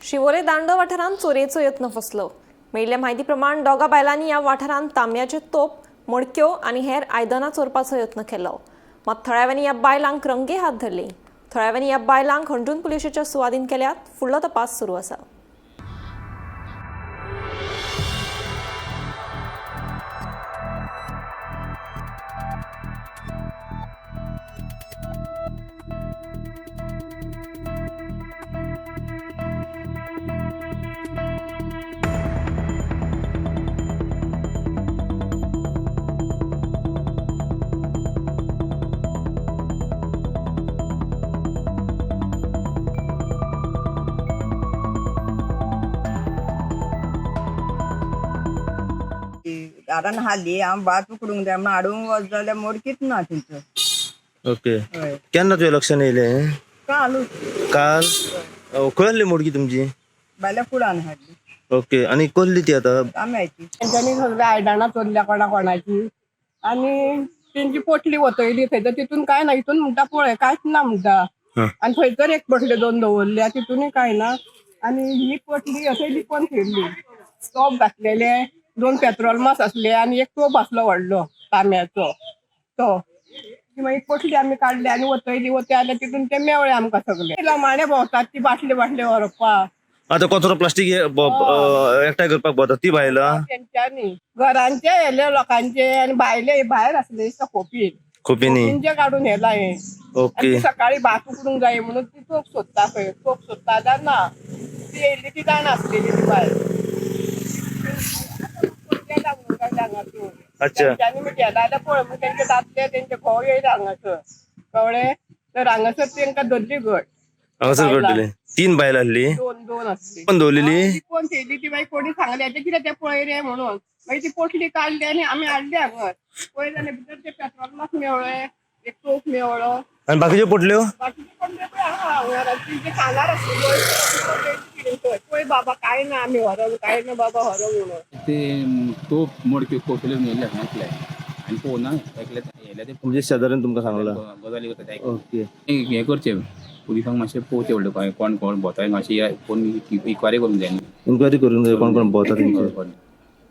शिवोले दांडो वाठारांत चोरयेचो यत्न फसलो. मेळिल्ल्या म्हायती प्रमाण दोगा बायलांनी ह्या वाठारांत तांब्याचे तोप, मडक्यो आनी हेर आयदनां चोरपाचो यत्न केलो. मात थळाव्यांनी ह्या बायलांक रंगे हात धरली. थळाव्यांनी ह्या बायलांक हणजूण पुलिशेच्या सुवादीन केल्यात. फुडलो तपास सुरू आसा. दारान हाडली हांव भात उकडूंक जाय म्हणून हाडूंक वच जाल्यार मोडकीच ना थंयसर. ओके. हय. केन्ना तुज्या लक्षान येयलें? कालूच. काल. खंय आहली मोडकी तुमची? बायल्या कुडान हाडली. ओके, आनी कसली ती आतां? तांब्याची. तेंच्यांनी सगळीं आयदनां चोरल्या कोणा कोणाची आनी तेंची पोटली वतयली थंयसर. तितून कांय ना. हितून म्हणटा पळय कांयच ना म्हणटा. आनी थंयसर एक पोटली दोन दवरल्या, तितूनय कांय ना. आनी ही पोटली अशें लिपोवन थेयल्ली. तोप घातलेले, दोन पेट्रोल मास आसले आनी एक तोप आसलो व्हडलो तांब्याचो. तो ती मागीर पोटली आमी काडली आनी वतयली. वतय जाल्यार तितून ते मेवळे आमकां सगळे. लमाणे भोंवतात ती बाटले बाटले व्हरपाक. आतां कचरो प्लास्टीक एकठांय करपाक भोंवतात ती बायलां? तेंच्यांनी घरांचे हेले लोकांचे आनी भायले भायर आसले दिसता खोपीन. खोपीनी. खोपींचे काडून हेला हे. आनी ओके. ती सकाळी भात उकडूंक जाय म्हणून ती तोप सोदता खंय. तोप सोदता जाल्यार ना. ती येयल्ली ती जाणा आसलेली ती बायल. गेला म्हणून काडले हांगासून. अच्छा. तेंच्यांनी मागीर गेला जाल्यार पळय म्हण तेंचे दादले तेंचे घोव येयले हांगासर, कळ्ळें? तर हांगासर तेंकां धरली घट. हांगासर बायलां. घडलेली तीन बायलां आहली. दोन दोन आसली. पण दवरलेली. ती कोण थेयली ती मागीर कोणी सांगले हेचें कितें तें पळय रे म्हणून. मागीर ती पोटली काडली आनी आमी हाडली हांगर. पळय जाल्यार भितर ते पेट्रोल मास मेवळें, एक तोप मेवळो. आनी बाकीच्यो पोटल्यो? बाकीचे कोण ते पळय आहा हांगर. आनी तेंचे कानार आसली पळय, पळय बाबा कांय ना आमी व्हरोन, कांय ना बाबा व्हरोन म्हणून. ते तोप मोडक्यो कोपल्यो नेले एकले आनी पोवना एकले येयले ते. म्हणजे शेजाऱ्यान तुमकां सांगलां? गजाली करता ते. ओके. हें करचें, पुलिसांक मातशें पोवचें पडलें, कोण कोण भोंवता मातशें कोण इन्क्वायरी करूंक जाय न्ही. इन्क्वायरी करूंक जाय कोण कोण भोंवता तेंचेर.